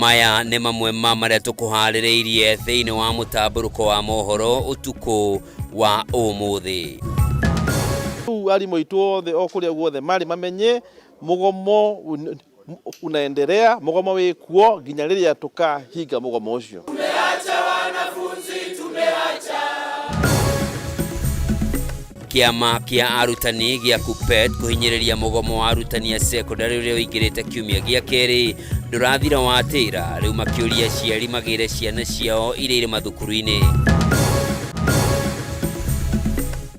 Maya nĩ mamwe ma marĩa tũkũharĩrĩirie thĩinĩ wa mũtambũrũko wa mohoro ũtukũ wa ũmũthĩ. Rĩu arimũ aitũ othe o kũrĩa guothe marĩ mamenye mũgomo unaendelea, mũgomo wĩ kuo nginya rĩrĩa tũkahinga mũgomo ũcio. Kĩama kĩa arutani gĩa KUPPET kũhinyĩrĩria mũgomo wa arutani a cekondarĩ ũrĩa ũingĩrĩte kiumia gĩa kerĩ ndũrathira watĩra, rĩu makĩũria aciari magĩre ciana ciao iria irĩ mathukuru-inĩ.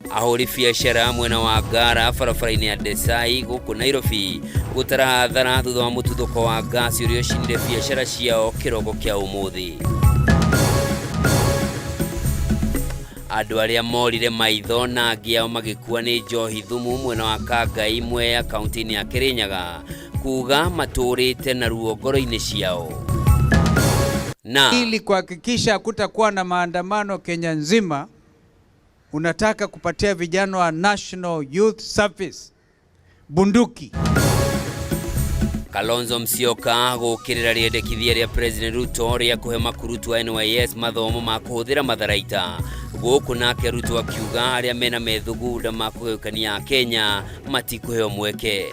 Ahũri biacara mwena wa Ngara barabara-inĩ ya Desai gũkũ Nairobi gũtara hathara thutha wa mũtuthũko wa ngasi ũrĩa ũcinire biacara ciao kĩroko kĩa ũmũthĩ. Andũ arĩa morire maitho na angĩ ao magĩkua nĩ njohi thumu mwena wa Kangai Mwea kaunti-inĩ ya Kĩrĩnyaga kuga matũrĩte na ruo ngoro-inĩ ciao. Na ili kuhakikisha kutakuwa na maandamano Kenya nzima, unataka kupatia vijana wa National Youth Service bunduki. Kalonzo Musyoka gũkĩrĩra rĩendekithia rĩa President Ruto rĩa kũhe makurutu a NYS mathomo ma kũhũthĩra matharaita gũkũ, nake Ruto akiuga arĩa mena methugunda ma kũgayũkania Kenya matikũheo mweke.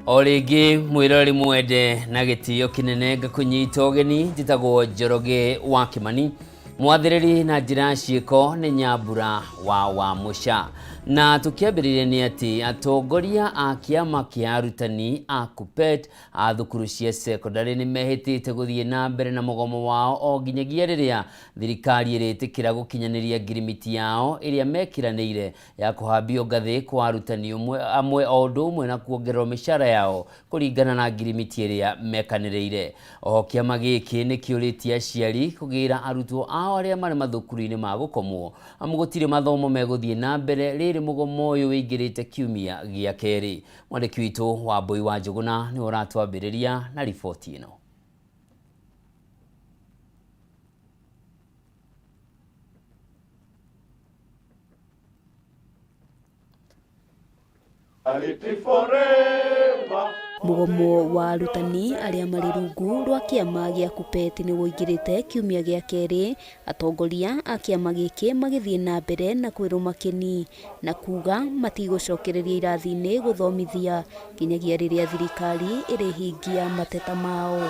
O rĩngĩ mwĩroreri mwende na gĩtĩo kĩnene ngakũnyita ũgeni, njĩtagwo Njoroge wa Kĩmani, mwathĩrĩri na njĩra ya ciĩko nĩ Nyambura wa Wamũca. Na tũkĩambĩrĩria nĩ atĩ atongoria a kĩama kĩa arutani a KUPPET a thukuru cia cekondarĩ nĩ mehĩtĩte gũthiĩ na mbere na mũgomo wao o nginyagia rĩrĩa thirikari ĩrĩtĩkĩra gũkinyanĩria ngirimiti yao ĩrĩa mekĩranĩire ya kũhambio ngathĩ kwa arutani amwe o ũndũ ũmwe na kuongererwo mĩcara yao kũringana na ngirimiti ĩrĩa mekanĩrĩire. Oho kĩama gĩkĩ nĩ kĩũrĩtie aciari kũgĩra arutwo ao arĩa marĩ mathukuru-inĩ ma gũkomwo amu gũtirĩ mathomo megũthiĩ na mbere rĩrĩ mũgomo ũyũ wĩingĩrĩte kiumia gĩa kerĩ. Mwandĩki witũ Wambũi wa Njũgũna nĩwe ũratwambĩrĩria na riboti ĩno. Mũgomo wa arutani arĩa marĩ rungu rwa kĩama gĩa KUPPET nĩ ũingĩrĩte kiumia gĩa kerĩ, atongoria a kĩama gĩkĩ magĩthiĩ na mbere na kwĩrũma kĩni na kuga matigũcokereria irathi-inĩ gũthomithia nginyagia rĩrĩa thirikari ĩrĩhingia mateta mao.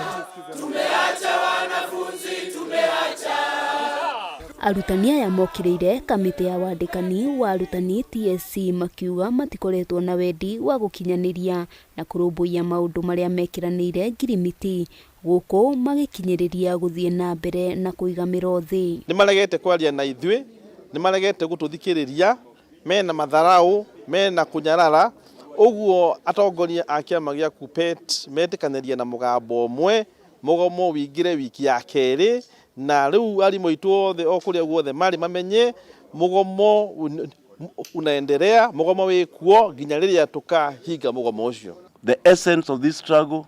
Arutani aya mokĩrĩire kamĩtĩ ya wandĩkani wa arutani TSC makiuga matikoretwo na wendi wa gũkinyanĩria na kũrũmbũiya maũndũ marĩa mekĩranĩire ngirimiti gũkũ magĩkinyĩrĩria gũthiĩ na mbere na kũiga mĩro thĩ. Nĩ maregete kwaria na ithuĩ, nĩ maregete gũtũthikĩrĩria, mena matharau, mena kũnyarara, ũguo atongoria a kĩama gĩa KUPPET metĩkanĩria na mũgambo ũmwe, mũgomo wĩingĩre wiki ya kerĩ, na rĩu arimũ aitũ othe o kũrĩa guothe marĩ mamenye mũgomo unaendelea, mũgomo wĩ kuo nginya rĩrĩa tũkahinga mũgomo ũcio. The essence of this struggle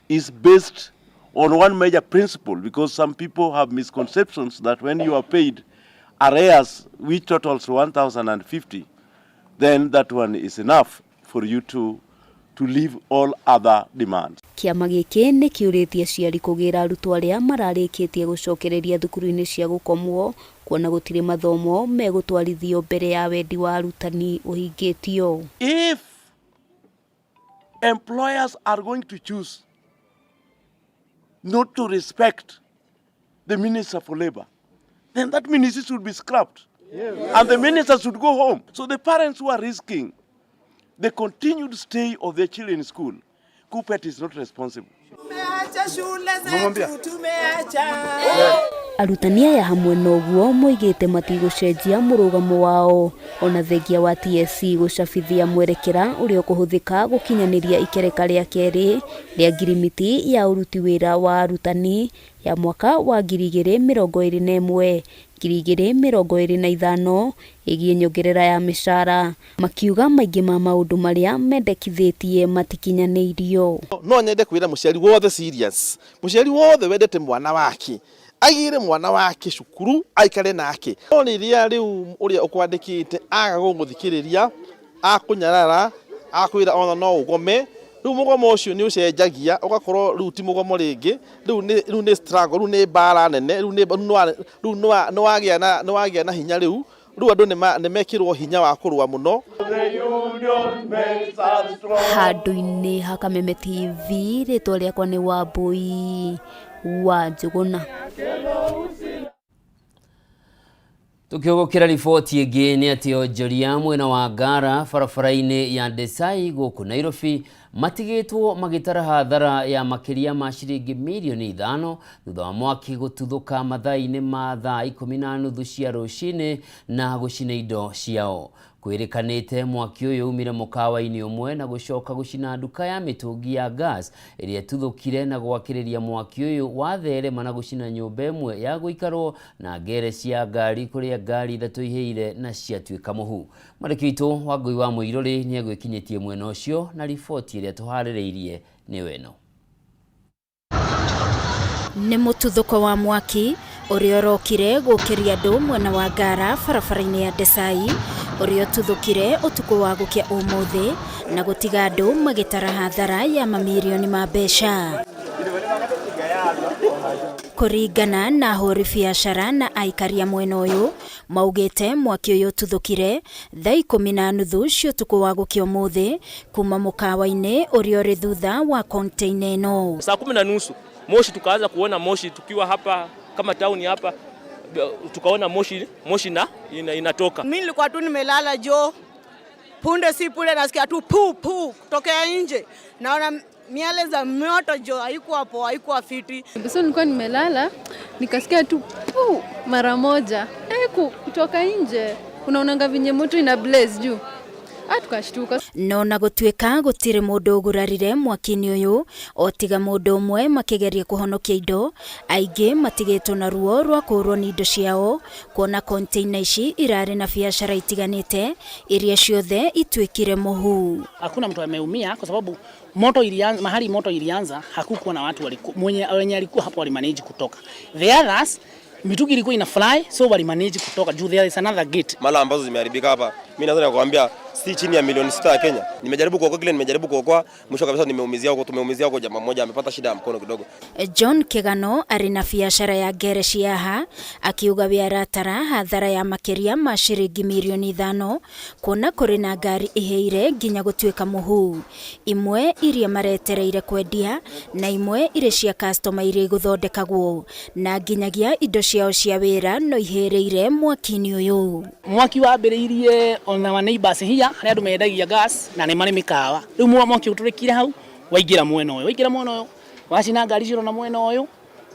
is based on one major principle, because some people have misconceptions that when you are paid arrears which totals 1,050, then that one is enough for you to leave all other demands. Kĩama gĩkĩ nĩ kĩũrĩtie aciari kũgĩra arutwo arĩa mararĩkĩtie gũcokereria thukuru-inĩ cia gũkomwo kuona gũtirĩ mathomo megũtwarithio mbere ya wendi wa arutani ũhingĩtio. If employers are going to choose not to respect the Minister for Labor, then that ministry should be scrapped. Yes. And the minister should go home. So the parents who are risking the continued stay of their children in school, KUPPET is not responsible. Arutani aya hamwe na ũguo moigĩte matigũcenjia mũrũgamo wao ona thengia wa TSC gũcabithia mwerekera ũrĩa ũkũhũthĩka gũkinyanĩria ikereka rĩa kerĩ rĩa ngirimiti ya ũruti wĩra wa arutani ya mwaka wa 2021 2025 ĩgiĩ nyongerera ya mĩcara, makiuga maingĩ ma maũndũ marĩa mendekithĩtie matikinyanĩirio. No nyende kwĩra mũciari wothe serious, mũciari wothe wendete mwana wake Aigire mwana wake cukuru aikare nake. No rĩrĩa rĩu ũrĩa ũkwandĩkĩte aga gũgũthikĩrĩria, akũnyarara, akwĩra ona no ũgome, rĩu mũgomo ũcio nĩ ũcenjagia ũgakorwo rĩu ti mũgomo rĩngĩ, rĩu nĩ struggle, rĩu nĩ mbara nene, rĩu nĩ wagĩa na hinya rĩu andũ nĩ mekĩrwo hinya wa kũrũa mũno. Handũ-inĩ ha Kameme TV, rĩtwa rĩakwa nĩ Wambui wa Njũgũna. Tukiugukira riboti ĩngĩ nĩ atĩ onjoria mwena wa Ngara barabara-inĩ ya Desai gũkũ Nairobi matigĩtwo magĩtara hathara ya makĩria ma ciringi mirioni 5 thutha wa mwaki gũtuthũka mathaa-inĩ ma thaa 10:30 cia rũcinĩ na gũcina indo ciao. Kwĩrĩkanĩte mwaki ũyũ umire mũkawa-inĩ ũmwe na gũcoka gũcina nduka ya mĩtũngi ya gas ĩrĩa ĩtuthũkire na gwakĩrĩria mwaki ũyũ watherema na gũcina nyũmba ĩmwe ya gũikarwo na ngere cia ngari kũrĩa ngari 3 ihĩire na ciatuĩka mũhu. Mwandĩki witũ Wangũi wa Mũirũrĩ nĩ egwĩkinyĩtie mwena ũcio na riboti ĩrĩa tũharĩrĩirie nĩyo ĩno. Nĩ mũtuthũko wa mwaki ũrĩa ũrokire gũkĩria andũ mwena wa Ngara barabara-inĩ ya Desai ũrĩa ũtuthũkire ũtukũ wa gũkĩa ũmũthĩ na gũtiga andũ magĩtara hathara ya mamirioni ma mbeca. Kũringana na ahũri biacara na aikaria mwena ũyũ maugĩte mwaki ũyũ ũtuthũkire thaa 10:30 cia ũtukũ wa gũkĩa ũmũthĩ kuma mũkawa-inĩ ũrĩa ũrĩ thutha wa container ĩno. Saa 10:30 moshi, tukaanza kuona moshi tukiwa hapa kama town hapa, tukaona moshi na inatoka. Mimi nilikuwa tu nimelala jo, punde si punde nasikia tu pu pu kutokea nje, naona miale za moto jo, haikuwa poa, haikuwa fiti. So nilikuwa nimelala nikasikia tu pu mara moja kutoka nje, unaonanga vinye moto ina blaze juu. Tukashtuka. No na gũtuĩka gũtirĩ mũndũ ũgurarire mwaki-inĩ ũyũ o tiga mũndũ ũmwe makĩgeria kũhonokia indo, aingĩ matigĩtwo na ruo rwa kũũrwo nĩ indo ciao kuona container ici irarĩ na biacara itiganĩte iria ciothe ituĩkire mũhu. Hakuna mtu ameumia kwa sababu moto ilianza, mahali moto ilianza hakukuwa na watu mwenye alikuwa hapo walimanage kutoka. The others mitugi ilikuwa ina fly so walimanage kutoka juu there is another gate. Mala ambazo zimeharibika hapa, mimi naweza kukuambia si chini ya milioni 6 ya Kenya. Nimejaribu kuokoa kile nimejaribu kuokoa, mwisho kabisa nimeumizia huko, tumeumizia huko, jamaa mmoja amepata shida ya mkono kidogo. John Kegano ari na biacara ya ngere ciaha akiuga wĩaratara hathara ya makĩria ma ciringi mirioni 5 kuona kũrĩ na ngari ihĩire nginya gũtuĩka mũhu, imwe iria maretereire kwendia na imwe irĩ cia customer iria igũthondekagwo na nginyagia indo ciao cia wĩra no ihĩrĩire mwaki-inĩ ũyũ. Mwaki wambĩrĩirie on our neighbors here harĩa andũ mendagia gas na nĩ marĩ mĩkawa. Rĩu mwaki ũtũrĩkire hau waingĩra mwena ũyũ, waingĩra mwena ũyũ wacina ngari cioro na mwena ũyũ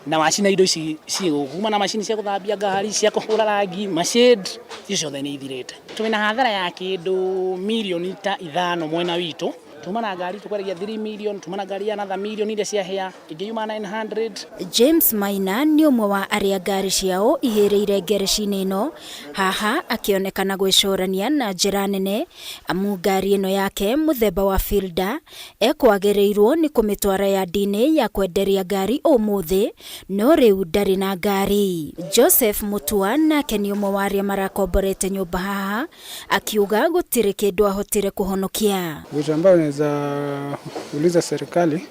na wacina indo ici ciĩ kuma na macini cia gũthambia ngari, cia kũhũra rangi, mashade, icio ciothe nĩ ithirĩte. Twĩna hathara ya kĩndũ milioni ta 5 mwena witũ. Tuma na ngari tukwaragia 3 million, tuma na ngari another million iria ciahĩa ingĩ yuma 900. James Maina nĩ ũmwe wa arĩa ngari ciao ihĩrĩire ngereci-inĩ ĩno haha akĩonekana gwĩcũrania na njĩra nene amu ngari ĩno yake mũthemba wa Fielder ekwagĩrĩirwo nĩ kũmĩtwara yandi-inĩ ya kwenderia ngari ũmũthĩ no rĩu ndarĩ na ngari. Joseph Mutua nake nĩ ũmwe wa arĩa marakomborete nyũmba haha akiuga gũtirĩ kĩndũ ahotire kũhonokia. Vitu ambao naweza uliza serikali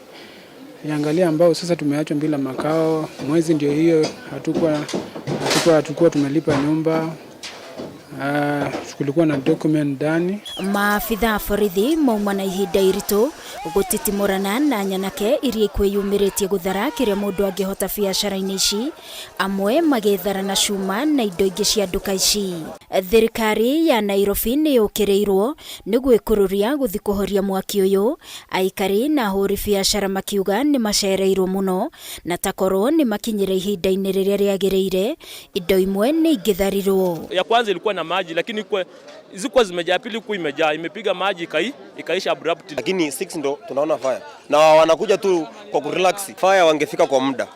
iangalie, ambao sasa tumeachwa bila makao, mwezi ndio hiyo, hatukuwa tumelipa nyumba. Kulikuwa na document ndani. Maabitha a borithi mauma na ihinda iritũ gũtitimũrana na nyanake iria ikwĩyumĩrĩtie gũthara kĩrĩa mũndũ angĩhota biacara-inĩ ici, amwe magĩthara na cuma na indo ingĩ cia nduka ici. Thirikari ya Nairobi nĩ yũkĩrĩirwo nĩ gwĩkururia gũthiĩ kũhoria mwaki ũyũ, aikari na ahũri biacara makiuga nĩ macereirwo mũno na takorwo nĩ makinyire ihinda-inĩ rĩrĩa rĩagĩrĩire indo imwe nĩ ingĩtharirwo. Ya kwanza ilikuwa na maji lakini zilikuwa zimejaa, pili kwa imejaa, imepiga maji ikaisha abruptly. Lakini 6 ndo tunaona fire na wanakuja tu kwa kurelax. Fire wangefika kwa muda,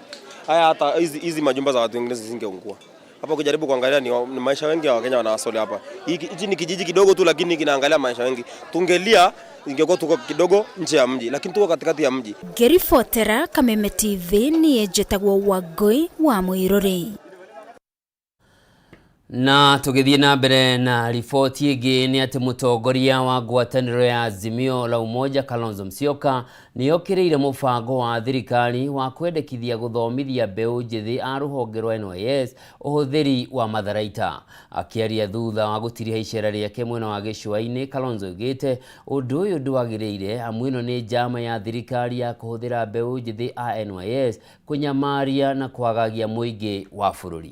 haya hata hizi majumba za watu wengine zisingeungua. Hapa ukijaribu kuangalia ni maisha wengi ya Wakenya wanawasoli hapa. Hichi ni kijiji kidogo tu, lakini kinaangalia maisha wengi. Tungelia ingekuwa tuko kidogo nje ya mji, lakini tuko katikati ya mji. Ngĩribotera Kameme TV niĩ njĩtagwo Wangũi wa Mũirũrĩ. Na tũgĩthiĩ na mbere na riboti ĩngĩ nĩ atĩ mũtongoria wa ngwatanĩro ya Azimio la Umoja Kalonzo Musyoka nĩokĩrĩire mũbango wa thirikari wa kwendekithia gũthomithia mbeũ njĩthĩ a rũhonge rwa NYS ũhũthĩri wa matharaita. Akĩaria thutha wa gũtiriha icera rĩake mwena wa gĩcũa-inĩ, Kalonzo augĩte ũndũ ũyũ ndwagĩrĩire amu ĩno nĩ njama ya thirikari ya kũhũthĩra mbeũ njĩthĩ a NYS kũnyamaria na kwagagia mũingĩ wa bũrũri.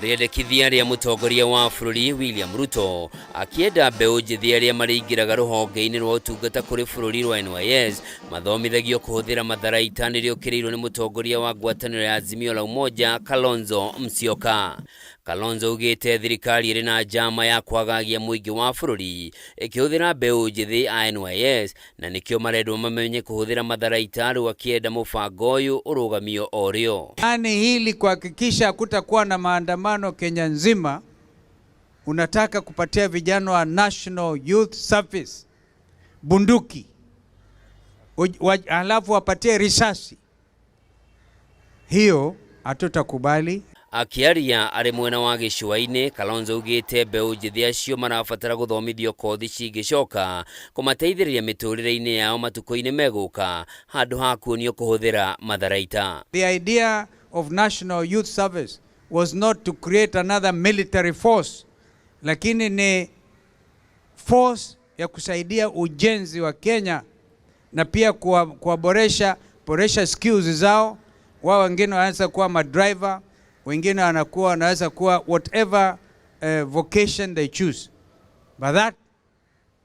Rĩendekithia rĩa mũtongoria wa bũrũri William Ruto akĩenda mbeũ njĩthĩ arĩa marĩingĩraga rũhonge-inĩ rwa ũtungata kũrĩ bũrũri rwa NYS mathomithagio kũhũthĩra matharaita nĩrĩũkĩrĩirwo nĩ mũtongoria wa ngwatanĩro ya Azimio la Umoja Kalonzo Musyoka. Kalonzo augĩte thirikari ĩrĩ na njama ya kwagagia mũingĩ wa bũrũri ĩkĩhũthĩra mbeũ njĩthĩ a NYS na nĩkĩo marendwo mamenye kũhũthĩra matharaita rĩu akĩenda mũbango ũyũ ũrũgamio o rĩo. Yaani hili kuhakikisha hakutakuwa na maandamano Kenya nzima, unataka kupatia vijana wa National Youth Service bunduki halafu wapatie risasi, hiyo hatutakubali. Akĩaria arĩ mwena wa gĩcũa-inĩ, Kalonzo augĩte mbeũ njĩthĩ acio marabatara gũthomithio kothi cingĩcoka kũmateithĩrĩria mĩtũrĩre-inĩ yao matukũ-inĩ megũka handũ ha kuonio kũhũthĩra matharaita. The idea of National Youth Service was not to create another military force, lakini ni force ya kusaidia ujenzi wa Kenya na pia kuwaboresha boresha skills zao. Wao wengine wanaweza kuwa madriver, wengine wanaweza kuwa whatever vocation they choose, but that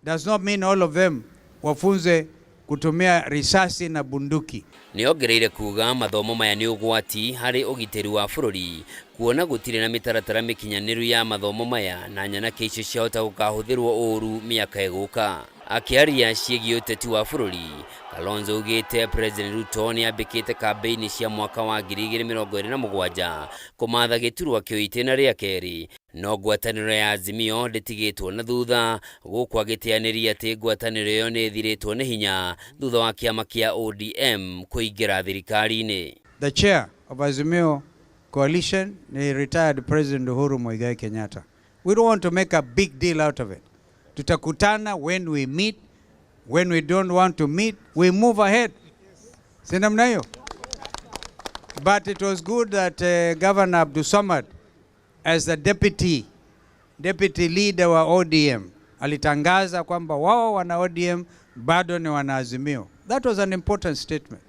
does not mean all of them wafunze kutumia risasi na bunduki. Nĩongereire kuga mathomo maya nĩ ũgwati harĩ ũgitĩri wa bũrũri kuona gũtirĩ na mĩtaratara mĩkinyanĩru ya mathomo maya na nyanake icio ciahota gũkahũthĩrwo ũru mĩaka ĩgũka. Akĩaria ciĩgiĩ ũteti wa bũrũri, Kalonzo augĩte President Ruto nĩambĩkĩte kambĩini cia mwaka wa 2027 kũmatha gĩturwa kĩu itĩna rĩa kerĩ, no ngwatanĩro ya Azimio ndĩtigĩtwo na thutha gũkũ agĩteanĩria atĩ ngwatanĩro ĩyo nĩ ĩthirĩtwo nĩ hinya thutha wa kĩama kĩa ODM kũingĩra thirikari-inĩ. The chair of Azimio coalition ni retired President Uhuru Muigai Kenyatta. We don't want to make a big deal out of it. Tutakutana when we meet. When we don't want to meet, we move ahead. Si namna hiyo? But it was good that Governor Abdulsamad, as the deputy leader wa ODM, alitangaza kwamba wao wana ODM bado ni wana Azimio. That was an important statement.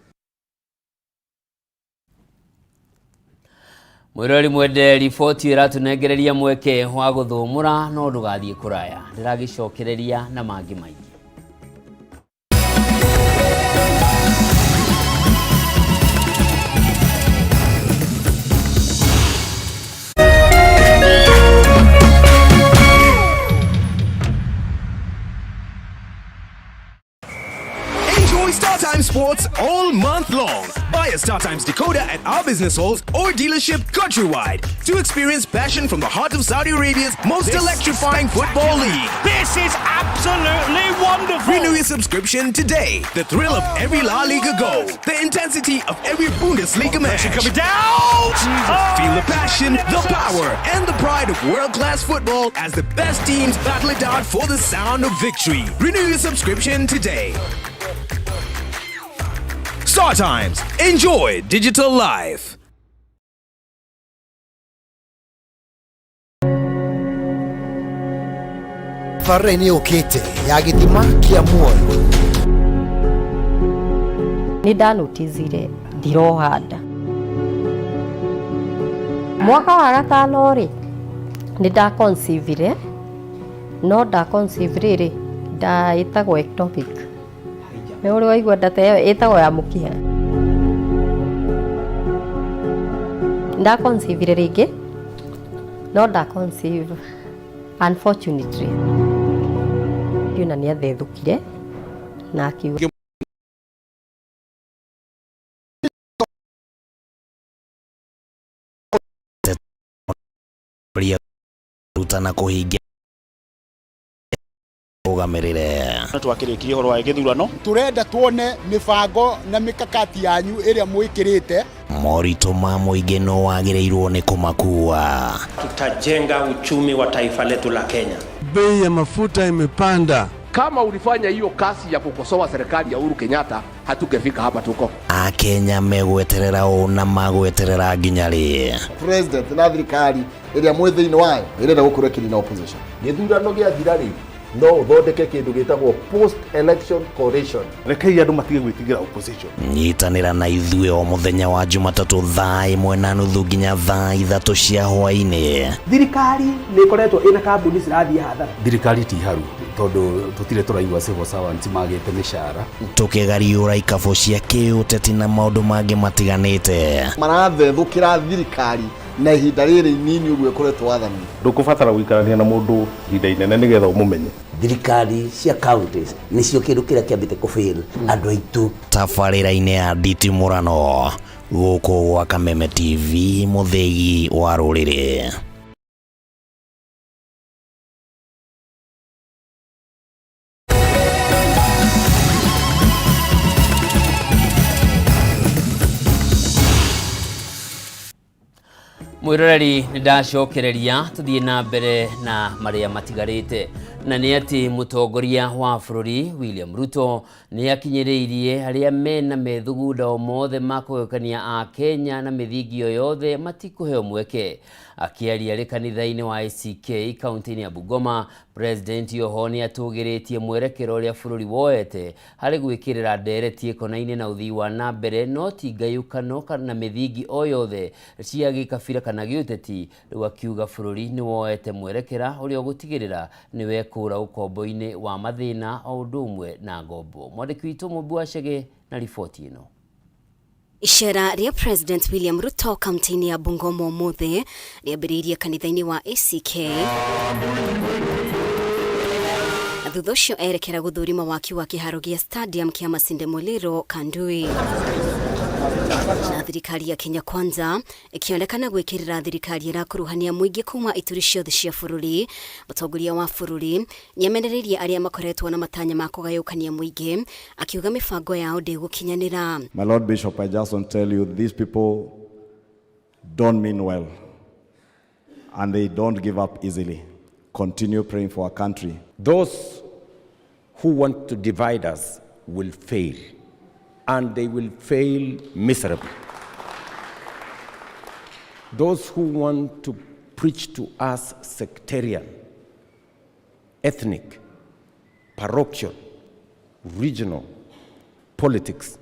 Mwirori mwende riboti ĩratũnengereria mweke wa gũthũmũra no ndũgathiĩ kũraya ndĩragĩcokereria na mangĩ maingĩ. Enjoy StarTimes Sports all month long. Buy a StarTimes decoder at our business halls or dealership countrywide to experience passion from the heart of Saudi Arabia's most electrifying football league. This is absolutely wonderful. Renew your subscription today. The thrill of every La Liga goal, the intensity of every Bundesliga match. Coming down. Feel the passion, the power, and the pride of world-class football as the best teams battle it out for the sound of victory. Renew your subscription today. Star Times. Enjoy digital life. Tabarĩra nĩ yũkĩte ya gĩthima kĩa muoyo. Nĩ ndanotizire ndiroha nda mwaka wa gatano rĩ nĩ ndaconceive no ndaconceive rĩrĩ nda ĩtagwo ectopic nĩ ũrĩ waigua nda ta ĩyo ĩtagwo ya mũkiha ndaconceive rĩngĩ no ndaconceive unfortunately na nĩ athethũkire na akiuga. Kwĩruta na kũhingia rũgamĩrĩre. Twakĩrĩkirie ũhoro wa gĩthurano. Tũrenda tuone mĩbango na mĩkakati yanyu ĩrĩa mwĩkĩrĩte. Moritũ ma mũingĩ nũ wagĩrĩirwo nĩ kũmakua? Tutajenga uchumi wa taifa letu la Kenya. Bei ya mafuta imepanda. Kama ulifanya hiyo kazi ya kukosoa serikali ya Uhuru Kenyatta, hatungefika hapa tuko. Akenya megweterera ũ na magweterera nginya rĩ? President na thirikari ĩrĩa mwĩ thĩinĩ wayo ĩrenda gũkorwo ĩkĩnina opposition. Gĩthurano gĩathira rĩ, no ũthondeke kĩndũ gĩtagwo post election coalition. Rekei andũ matige gwĩtigĩra opposition. Nyitanĩra na ithuĩ o mũthenya wa Jumatatũ thaa 1:30 nginya thaa 3 cia hwaĩ-inĩ. Thirikari nĩ ĩkoretwo ĩna kambuni cirathiĩ hathara. Thirikari ti haru tondũ tũtirĩ tũraigua civil servants magĩte mĩcara. Tũkĩgariũra ikabũ cia kĩũteti na maũndũ mangĩ matiganĩte. Marathethũkĩra thirikari na ihinda rĩrĩ inini ũguo ĩkoretwo wathani. Ndũkũbatara gũikarania na mũndũ ihinda inene nĩgetha ũmũmenye. Thirikari cia counties nĩcio kĩndũ kĩrĩa kĩambĩte kũfail andũ aitũ. Tabarĩra-inĩ ya nditimũrano gũkũ gwa Kameme TV mũthĩgi wa rũrĩrĩ. Mwĩroreri, nĩ ndacokereria tũthiĩ na mbere na marĩa matigarĩte, na nĩ atĩ mũtongoria wa bũrũri William Ruto nĩ akinyĩrĩirie arĩa mena methugunda o mothe ma kũgayũkania a Kenya na mĩthingi o yothe matikũheo mweke. Akĩaria arĩ kanitha-inĩ wa ACK kaunti-inĩ ya Bungoma, President oho nĩ atũgĩrĩtie mwerekero ũrĩa bũrũri woete harĩ gwĩkĩrĩra ndereti ĩkonainie na ũthii wa na mbere, no ti ngayũkano kana mĩthingi o yothe cia gĩkabira kana gĩũteti. Rĩu akiuga bũrũri nĩ woete mwerekera ũrĩa ũgũtigĩrĩra nĩ wekũra ũkombo-inĩ wa mathĩna o ũndũ ũmwe na ngombo. Mwandĩki witũ Mũmbi wa Chege na riboti ĩno. Icera rĩa President William Ruto kaunti-inĩ ya Bungoma ũmũthĩ rĩambĩrĩirie kanitha-inĩ wa ACK na thutha ũcio erekera gũthũrima waki wa kĩharo gĩa stadium kĩa Masinde Muliro Kandui. Na thirikari ya Kenya Kwanza ĩkĩonekana gwĩkĩrĩra thirikari ĩrakuruhania mũingĩ kuma ituri ciothe cia bũrũri. Mũtongoria wa bũrũri nĩamenereirie arĩa makoretwo na matanya ma kũgayũkania mũingĩ, akiuga mĩbango yao ndĩgũkinyanĩra. My Lord Bishop, I just want to tell you, these people don't mean well and they don't give up easily. Continue praying for our country. Those who want to divide us will fail, and they will fail miserably. Those who want to preach to us sectarian, ethnic, parochial, regional politics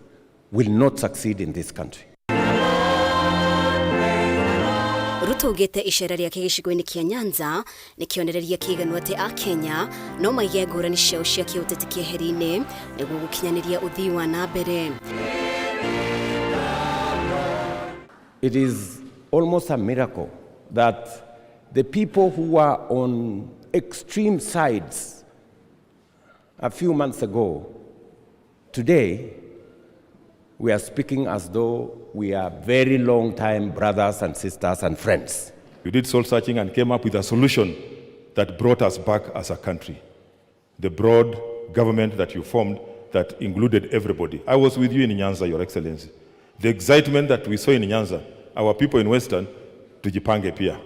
will not succeed in this country. Ruto augĩte icera rĩake gĩcigo-inĩ kĩa Nyanza nĩ kĩonereria kĩiganu atĩ Akenya no maige ngũrani ciao cia kĩũteti kĩeheri-inĩ nĩguo gũkinyanĩria ũthii wa na mbere. It is almost a miracle that the people who were on extreme sides a few months ago, today we are speaking as though we are very long time brothers and sisters and friends. We did soul searching and came up with a solution that brought us back as a country. The broad government that you formed that included everybody. I was with you in Nyanza, Your Excellency. The excitement that we saw in Nyanza, our people in Western, tujipange pia.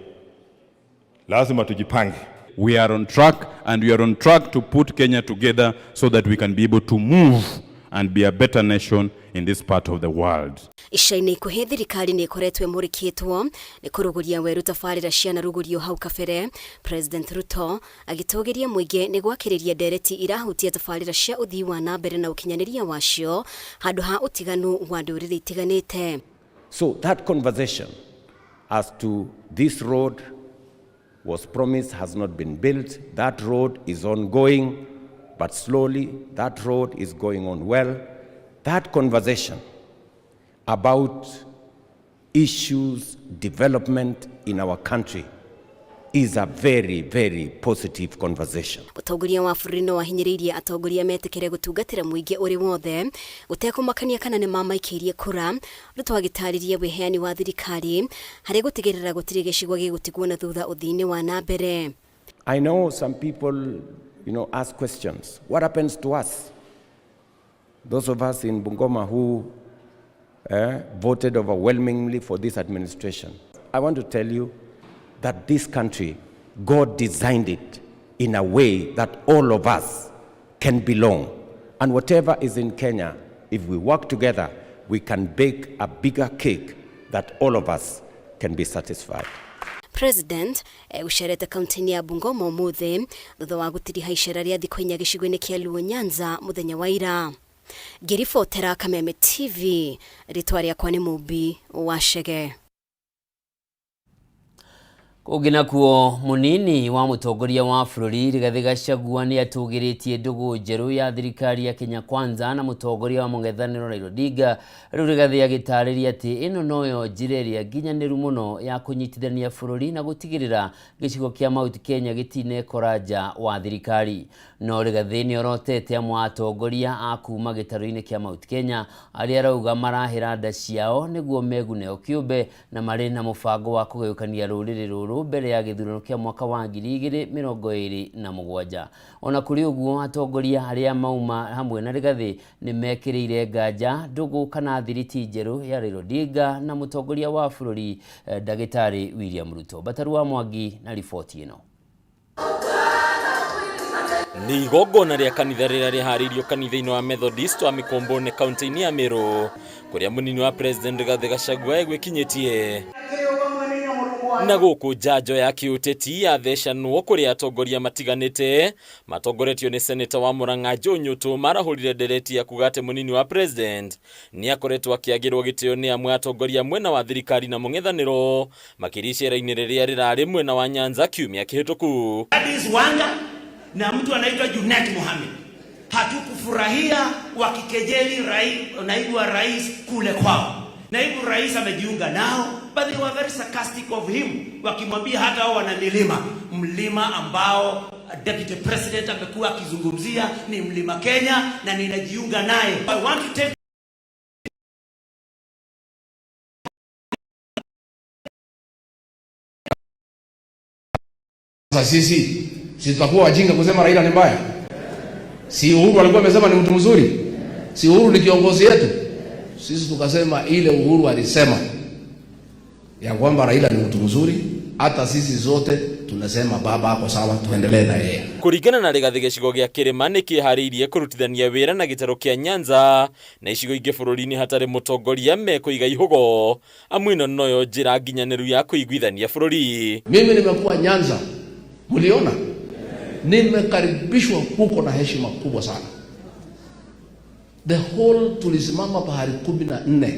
Lazima tujipange. We are on track, and we are on track to put Kenya together so that we can be able to move and be a better nation in this part of the world. Ica-inĩ ikuhĩ thirikari nĩ ĩkoretwo ĩmũrĩkĩtwo nĩ kũrũgũria werũ tabarĩra cianarugũrio hau kabere. President Ruto agĩtũgĩria mũingĩ nĩ gwakĩrĩria ndereti irahutia tabarĩra cia ũthii wa na mbere na ũkinyanĩria wacio handũ ha ũtiganu wa ndũrĩrĩ itiganĩte. So that conversation as to this road was promised has not been built, that road is ongoing, but slowly that road is going on well. That conversation about issues, development in our country is a very, very positive conversation. Mũtongoria wa bũrũri no ahinyĩrĩirie atongoria metĩkĩre gũtungatĩra mũingĩ ũrĩ wothe gũtekũmakania kana nĩ mamaikĩirie kura. Ruto agĩtarĩria wĩheani wa thirikari harĩ gũtigĩrĩra gũtirĩ gĩcigo gĩgũtigwo na thutha ũthii-inĩ wa na mbere. I know some people, ask questions. What happens to us? Those of us in Bungoma who voted overwhelmingly for this administration. I want to tell you that this country, God designed it in a way that all of us can belong. And whatever is in Kenya, if we work together, we can bake a bigger cake that all of us can be satisfied. President ucerete kaunti-inĩ ya Bungoma ũmũthĩ thutha wa gũtiriha icera rĩa thikũ inya gĩcigo-inĩ kĩa Luo Nyanza mũthenya wa ira. Ngĩribotera Kameme TV, rĩtwa rĩakwa nĩ Mũmbi wa Chege. Kũngĩ nakuo, mũnini wa mũtongoria wa bũrũri Rigathĩ Gachagua nĩ atũgĩrĩtie ndũgũ njerũ ya thirikari ya Kenya Kwanza na mũtongoria wa mũng'ethanĩro Raila Odinga. Rĩu Rigathĩ agĩtarĩria atĩ ĩno noyo njĩra ĩrĩa nginyanĩru mũno ya kũnyitithania bũrũri na gũtigĩrĩra gĩcigo kĩa Mount Kenya gĩtinekora nja wa thirikari. No Rigathĩ nĩ orotete amwe a atongoria a kuma gĩtarũ-inĩ kĩa Mount Kenya arĩa arauga marahĩra nda ciao nĩguo megune o kĩũmbe na marĩ na mũbango wa kũgayũkania rũrĩrĩ rũrũ mbere ya gĩthurano kĩa mwaka wa 2027. Ona kũrĩ ũguo, atongoria arĩa mauma hamwe na Rigathĩ nĩ mekĩrĩire nganja ndũgũ kana thiriti njerũ ya Raila Odinga na mũtongoria wa bũrũri Ndagĩtarĩ William Ruto. Bataru wa Mwangi na riboti ĩno. Nĩ igongona rĩa kanitha rĩrĩa rĩharĩirio kanitha-inĩ wa Methodist wa Mĩkũmbũnĩ kaunti-inĩ ya Meru, kũrĩa mũnini wa President Rigathĩ Gachagua egwĩkinyĩtie na gũkũ njanjo ya kĩũteti yathecanwo kũrĩa atongoria matiganĩte matongoretio nĩ seneta wa Murang'a Joe Nyutu marahũrire ndereti ya kuga atĩ mũnini wa president nĩ akoretwo akĩagĩrwo gĩtĩo nĩ amwe atongoria mwena wa thirikari na mũng'ethanĩro, makĩria icera-inĩ rĩrĩa rĩrarĩ mwena wa Nyanza kiumia kĩhĩtũku. Gladys Wanga na mtu anaitwa Junet Mohamed hatukufurahia wakikejeli naibu wa rais kule kwao. Naibu rais amejiunga nao, but they were very sarcastic of him, wakimwambia hata wao wana milima, mlima ambao deputy president amekuwa akizungumzia ni mlima Kenya, na ninajiunga naye. I want to take Sasa sisi si tutakuwa wajinga kusema Raila ni mbaya? Si Uhuru alikuwa amesema ni mtu mzuri? Si Uhuru ni kiongozi yetu? Sisi tukasema ile Uhuru alisema ya kwamba Raila ni mtu mzuri, hata sisi zote tunasema baba ako sawa, tuendelee na yeye. Kũringana na Rigathĩ, gĩcigo gĩa kĩrĩma nĩ kĩharĩirie kũrutithania wĩra na gĩtarũ kĩa Nyanza na icigo ingĩ bũrũri-inĩ hatarĩ mũtongoria mekũiga ihũgo, amu ĩno noyo njĩra nginyanĩru ya kũiguithania bũrũri. Mimi nimekuwa Nyanza, mliona nimekaribishwa huko na heshima kubwa sana. The whole tulisimama pahali 14,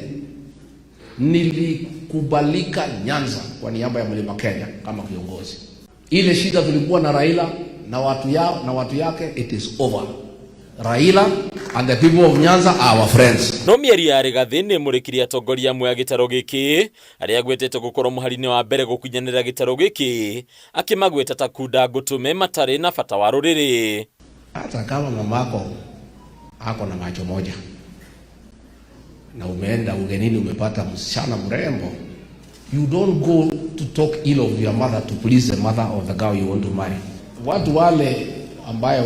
nilikubalika Nyanza kwa niaba ya Mlima Kenya kama kiongozi. Ile shida tulikuwa na Raila na watu yao na watu yake, it is over. Raila and the people of Nyanza are our friends. No mĩario ya Rigathĩ nĩ ĩmũrĩkirie atongoria amwe a gĩtarũ gĩkĩ arĩa agwetete gũkorwo mũhari-inĩ wa mbere gũkunyanĩra gĩtarũ gĩkĩ, akĩmagweta ta kunda ngũtũme matarĩ na bata wa rũrĩrĩ. Hata kama mamako ako na macho moja na umeenda ugenini umepata msichana mrembo, you don't go to talk ill of your mother to please the mother of the girl you want to marry. Watu wale ambaye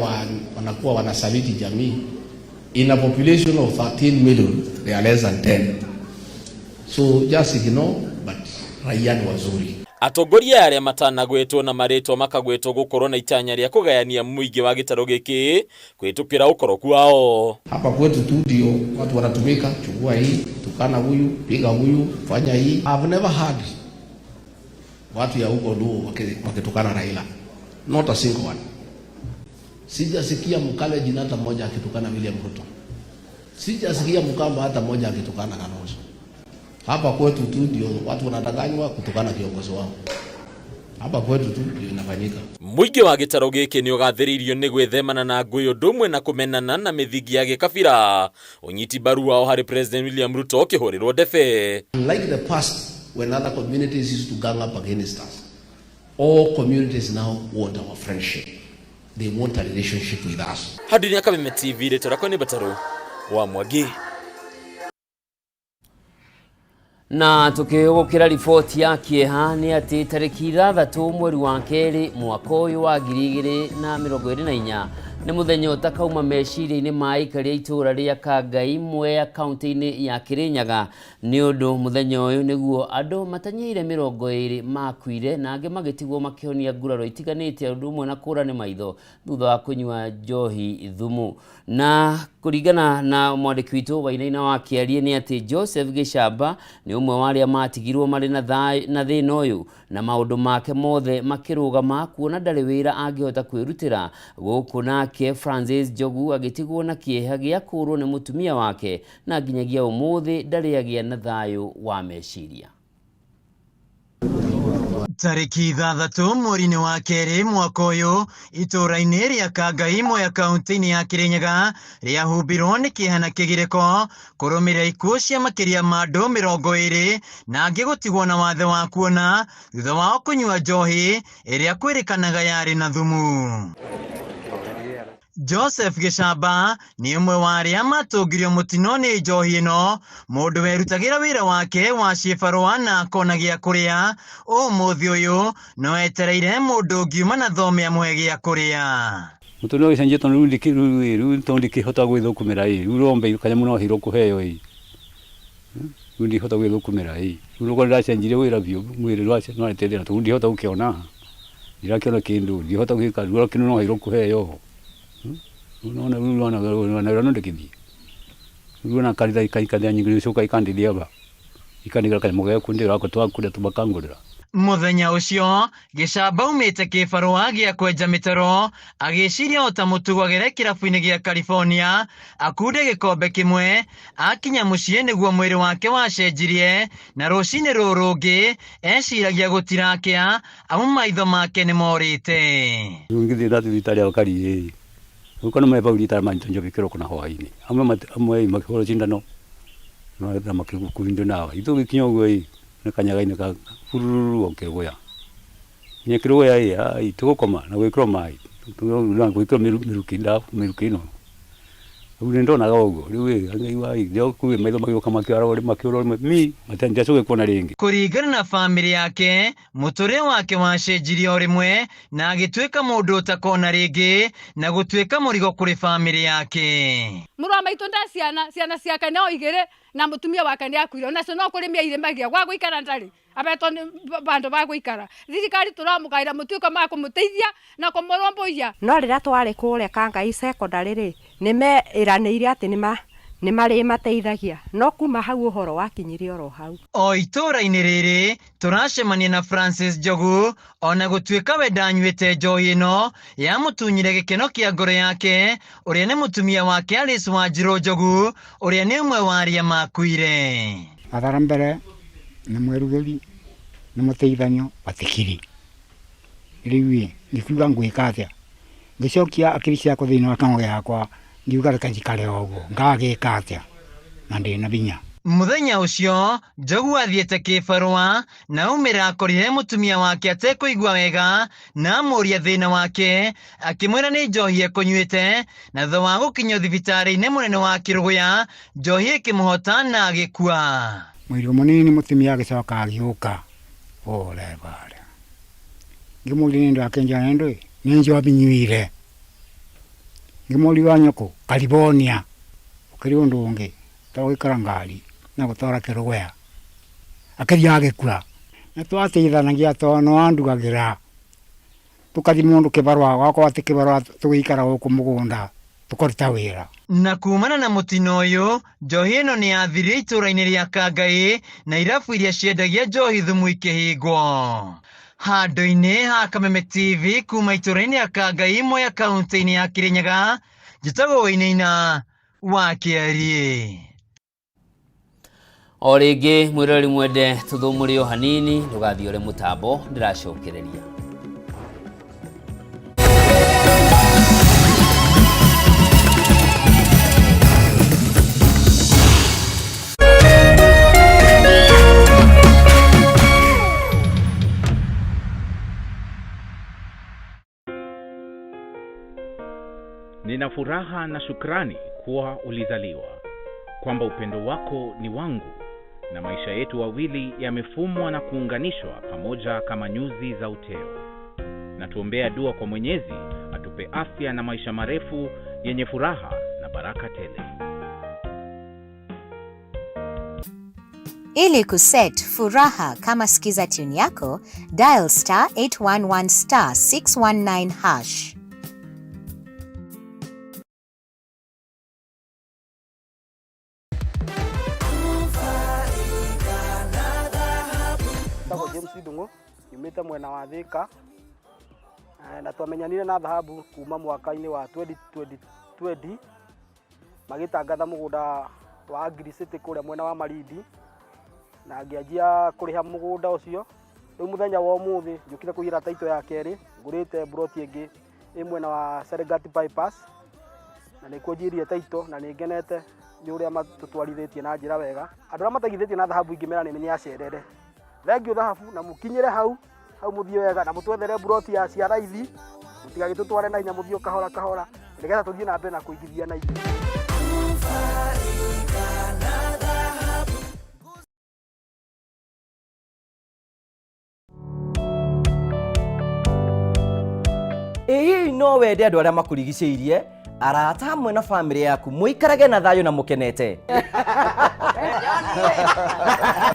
wanakuwa wanasaliti jamii, in a population of 13 million they are less than 10, so just ignore, but raia ni wazuri. Atongoria arĩa matanagwetwo na marĩtwa makagwetwo gũkorwo na itanya rĩa kũgayania mũingĩ wa gĩtarũ gĩkĩ kũhĩtũkĩra ũkoroku wao. Hapa kwetu tu ndio watu wanatumika, chukua hii, tukana huyu, piga huyu, fanya hii. I've never heard watu ya huko Luo wakitukana Raila, not a single one. Sijasikia Mkalenjin hata mmoja akitukana William Ruto. Sijasikia Mkamba hata mmoja akitukana Kalonzo. Hapa kwetu tu ndio watu wanadanganywa kutukana kiongozi wao. Hapa kwetu tu ndio inafanyika. Mũingĩ wa gĩtarũ gĩkĩ nĩ ũgathĩrĩirio nĩ gwĩthemana na ngũĩ ũndũ ũmwe na kũmenana na mĩthingi ya gĩkabira. Ũnyiti mbaru wao harĩ President William Ruto ũkĩhũrĩrwo ndebe. Unlike the past when other communities used to gang up against us, all communities now want our friendship. They want a relationship with us. Handũ-inĩ ya Kameme TV, rĩtwa rĩakwa nĩ Bataru wa Mwangi. Na tukihugukira riboti ya kieha ni ati tariki 6 mweri wa keri mwaka uyu wa 2024 ni muthenya utakauma meciria-ini ma aikari a itura ria Kangai Mwea kaunti-ini ya Kirinyaga ni undu muthenya uyu niguo andu matanyiire 20 makuire na angi magitigwo makihonia nguraro itiganite undu umwe na kura ni maitho thutha wa kunyua njohi thumu. Na kuringana na mwandiki witu Wainaina wa Kiarie ni ati Joseph Gicamba ni umwe wa aria matigirwo mari na thina uyu na maundu make mothe makirugama kuona ndari wira angihota kwirutira guku. Nake Francis Njogu agitigwo na kieha gia kurwo ni mutumia wake na nginyagia umuthi ndari agia na thayu wa meciria. Tariki 6 mweri-inĩ wa kerĩ mwaka ũyũ itũũra-inĩ rĩa Kangai Mwea kaunti-inĩ ya Kirinyaga rĩahumbirwo nĩ kĩeha na kĩgirĩko kũrũmĩrĩra ikuũ cia makĩria ma andũ 20 na angĩ gũtigwo na wathe wa kuona thutha wao kũnyua njohi ĩrĩa kwĩrĩkanaga yarĩ na thumu. Joseph Gicamba nĩ ũmwe wa arĩa matũngirio mũtino nĩ njohi ĩno, mũndũ werutagĩra wĩra wake wa ciĩbarũa na akona gĩa kũrĩa. Ũmũthĩ ũyũ no etereire mũndũ ũngiuma na thome amũhe gĩa kũrĩa. Mũtũrĩre ũgĩcenjia tondũ rĩu tondũ ndikĩhota gwĩthũkũmĩra ĩ, rĩu rombe kanyamũ no heirwo kũheo ĩ, rĩu ndihota gwĩthũkũmĩra ĩ, rĩu rũkwa ndĩracenjirie wĩra biũ mwĩrĩ nĩwarete thĩna tondũ ndihota gũkĩona, ndirakĩona kĩndũ, ndihota gwĩka, rĩu kĩndũ no heirwo kũheo. Unaona unaona no ndikithie unaona kanitha ikaikania nyingĩ icoka ikandithia ba ikandigara kanyamũ ga kundira wako twakunda tubakangurira. Muthenya ucio Gicamba umite kibarua gia kwenja mitaro agiciria ota mutugo agere kirabu-ini gia California akunde gikombe kimwe akinya mucii niguo mwiri wake wacenjirie na rucini ruru rungi eciragia gutirakia amu maitho make ni morite. Ngithii ndathi thibitarĩ ya Kari ukono me bauli ta manto njobi kiroko na hwaini amwe amwe makihoro cindano na makikuindo nawa ithu gikinya uguo ii na kanyagaini ka fururu okirogoya nya kirogoya ii ai tugukoma na gwikirwo mai na gwikirwo miruki nda miruki no riu ni ndonaga uguo riu ii ngaigua ii ndio kuwi maitho magĩũka makĩora makĩũra mi matandiacoke kuona rĩngĩ. Kũringana na famĩlĩ yake mũtũrĩre wake wacenjirie o rĩmwe na agĩtuĩka mũndũ ũtakona rĩngĩ na gũtuĩka mũrigo kũrĩ famĩlĩ yake. Mũrũ wa maitũ nda ciana ciake no igĩrĩ na mũtumia wake nĩ akuire onacio no kũrĩmia irĩmagia gwa gũikara ndarĩ abetwo nĩ bandũ ba gũikara. Thirikari tũramũkaĩra mũtuĩke ma kũmũteithia na kũmũrũmbũiya. No rĩrĩa twarĩ kũrĩa Kangai secondary rĩ nĩmeĩranĩire atĩ nĩ marĩmateithagia no kuma hau ũhoro wakinyirie oro hau. O itũũra-inĩ rĩrĩ tũracemania na Francis Njogu ona gũtuĩka we ndanyuĩte njohi ĩno yamũtunyire gĩkeno kĩa ngoro yake ũrĩa nĩ mũtumia wake Alice Wanjirũ Njogu ũrĩa nĩ ũmwe wa arĩa makuire. Athara mbere nĩ mwĩrugĩri nĩ mũteithanio batikiri rĩu ngikiuga ngwĩka atĩa ngĩcokia akiri ciakwa thĩinĩ wa kang'o gakwa ngiuga reke njikare o ũguo ngagĩka atĩa na ndĩ na binya. Muthenya ucio Njogu athiĩte kĩbarũa na aumĩra akorire mũtumia wake atekũigua wega na amũria thĩna wake akĩmwĩra nĩ njohi ekũnyuĩte na thutha wa gũkinyio thibitarĩ-inĩ mũnene wa Kĩrũgũya njohi ĩkĩmũhota na agĩkua. Mwĩrĩ mũnini mũtumia agĩcoka agĩũka pole pale ngĩmũria nĩ ndũ akĩnjĩra nĩ ndũĩ nĩ njohi nyuire ngĩmũria wa nyũkũ California ũkĩrĩ ũndũ ũngĩ ta gũikara ngari na gũtwara Kĩrũgũya akĩria agĩkua na twateithanagia tondũ no andugagĩra tũkathi mũndũ kĩbarũa gwakorwo atĩ kĩbarũa tũgĩikara gũkũ mũgũnda tũkaruta wĩra. Na kumana na mũtino ũyũ njohi ĩno nĩ yathirire itũũra-inĩ rĩa Kangai na irabu iria ciendagia njohi thumu ikĩhingwo. Handũ-inĩ ha Kameme TV kuma itũũra-inĩ rĩa Kangai Mwea kaunti-inĩ ya Kirinyaga njĩtagwo Wainaina wa Kĩarie. O rĩngĩ mwĩroreri mwende tũthũmũre o hanini ndũgathiĩ ũrĩ mũtambo ndĩracokereria. Nina furaha na shukrani kuwa ulizaliwa, kwamba upendo wako ni wangu Na maisha yetu wawili yamefumwa na kuunganishwa pamoja kama nyuzi za uteo. Na tuombea dua kwa Mwenyezi atupe afya na maisha marefu yenye furaha na baraka tele. Ili kuset furaha kama skiza tune yako, dial star 811 star 619 hash. Njĩtagwo James Ndung'u nyumĩte mwena wa Thika na twamenyanire na Dhahabu kuma mwaka-inĩ wa 2020 magĩtangatha mũgũnda wa Agri City kũrĩa mwena wa Malindi na ngĩanjia kũrĩha mũgũnda ũcio. Rĩu mũthenya wa ũmũthĩ njũkire kũiyĩra taito ya kerĩ, ngũrĩte mburoti ĩngĩ ĩ mwena wa Serengeti Bypass na nĩkuo njirie taito na nĩ ngenete nĩ ũrĩa matũtwarithĩtie na njĩra wega. Andũ arĩa mataigithĩtie na Dhahabu ingĩmera nĩ acerere. Thengiũ Dhahabu na mũkinyĩre hau hau mũthiĩ wega na mũtwethere mburoti ya cia raithi, mũtigagĩtũtware na hinya, mũthiĩ o kahora kahora nĩgetha tũthiĩ na mbere na kũigithia na ithuĩ. Ĩ hihi no wende andũ arĩa makũrigicĩirie, arata hamwe na bamĩrĩ yaku mũikarage na thayũ na mũkenete?